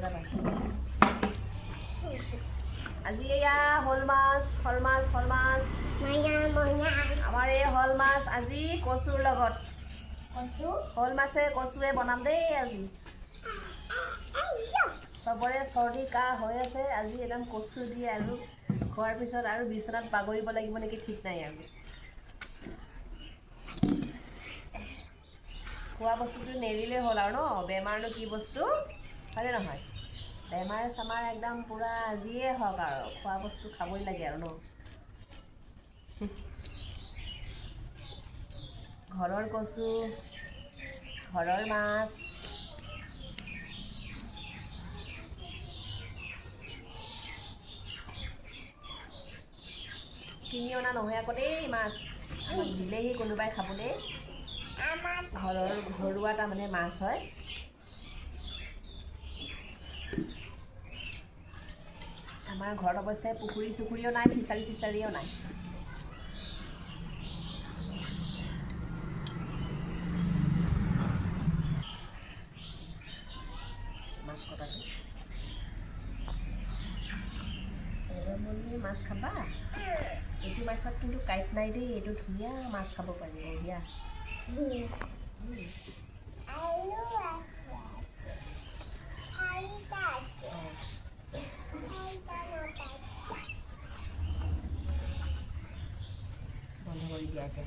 নাযাবা। আজি এয়া শ'ল মাছ, শ'ল মাছ, শ'ল মাছ। আমাৰ এই শ'ল মাছ আজি কচুৰ লগত, শ'ল মাছে কচুৱে বনাম দেই আজি। চবৰে চৰ্দি কাহ হৈ আছে, আজি একদম কচু দি আৰু খোৱাৰ পিছত আৰু বিচনাত বাগৰিব লাগিব নেকি ঠিক নাই আৰু। খোৱা বস্তুটো নেৰিলেই হ'ল আৰু ন, বেমাৰনো কি বস্তু, হয়নে নহয়? বেমাৰ চেমাৰ একদম পূৰা যিয়ে হওক আৰু খোৱা বস্তু খাবই লাগে আৰু ন। ঘৰৰ কচু, ঘৰৰ মাছ। কিনি অনা নহয় আকৌ দেই মাছ, আমাক দিলেহি কোনোবাই খাবলৈ। ঘৰৰ ঘৰুৱা তাৰমানে মাছ হয়। আমাৰ ঘৰত অৱশ্যে পুখুৰী চুখুৰীও নাই, ফিচাৰী চিচাৰীও নাই। মাছ কটাটো মাছ খাবা। এইটো মাছত কিন্তু কাঁইট নাই দেই, এইটো ধুনীয়া মাছ খাব পাৰি, বঢ়িয়া। বন্ধ কৰি দিয়া এতিয়া।